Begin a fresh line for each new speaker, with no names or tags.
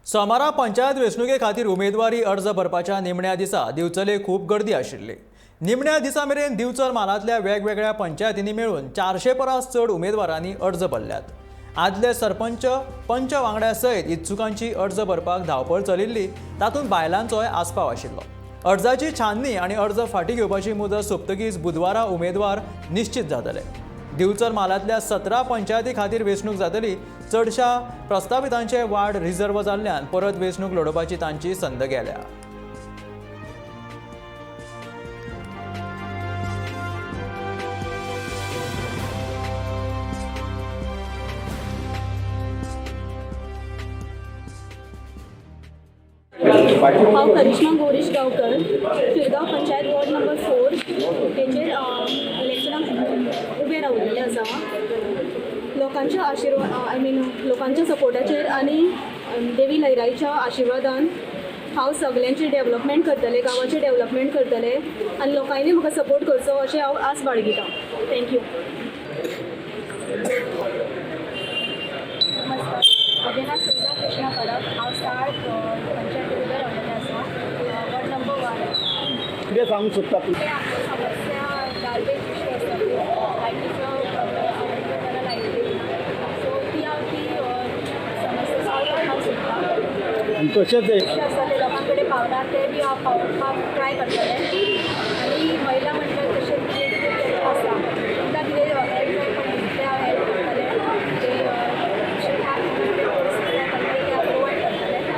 सोमारा पंचायत वेंचणुके खातीर उमेदवारी अर्ज भरपाच्या निमण्या दिसा दिवचले खूब गर्दी आशिल्ली. निमण्या दिसा मेरेन दिवचल म्हालांतल्या वेगवेगळ्या पंचायतींनी मेळून 400 परस चड उमेदवारांनी अर्ज भरल्यात. आदले सरपंच, पंच वांगड्या सयत इत्सुकांची अर्ज भरपाक धांवपळ चलिल्ली. तातूंत बायलांचोय आस्पाव आशिल्लो. अर्जाची छाननी आनी अर्ज फाटीं घेवपाची मुदत सोंपतकीच बुधवारा उमेदवार निश्चित जातले. दिवचल म्हालांतल्या 17 पंचायती खातीर वेंचणूक जातली. चडशा प्रस्तावितांचे वार्ड रिझर्व जाल्ल्यान परत वेंचणूक लडोवपाची तांची संद गेल्या.
हांव करिश्मा गौरीश गांवकर, शिरगांव पंचायत वॉर्ड नंबर 4 हेचेर इलेक्शनाक उबें रावलेलें आसा. लोकांच्या आशिर्वाद, I mean लोकांच्या सपोर्टाचेर आनी देवी लयराईच्या आशिर्वादान हांव सगल्यांची डेवलपमेंट करतलें, गांवाचें डेवलपमेंट करतलें आनी लोकांनी म्हाका सपोर्ट करचो अशें हांव आस बाळगितां. Thank you.
नमस्कार, म्हजें नांव सुविधा कृष्णा परब. हांव साळ पंचायती उबें रावलेलें आसा, वॉर्ड नंबर 1.
कितें सांगूंक सोदता तूं?
ते आमच्यो समस्या गार्बेज इश्यू आसा, लायटीचो प्रॉब्लम आसा, ताका लायट ना, सो ती हांव ती समस्या सॉल्व करपाक सोदतां.
आनी तशेंच
इश्यू आसा ते लोकां कडेन पावना, ते बी हांव पावोवपाक ट्राय करतलें.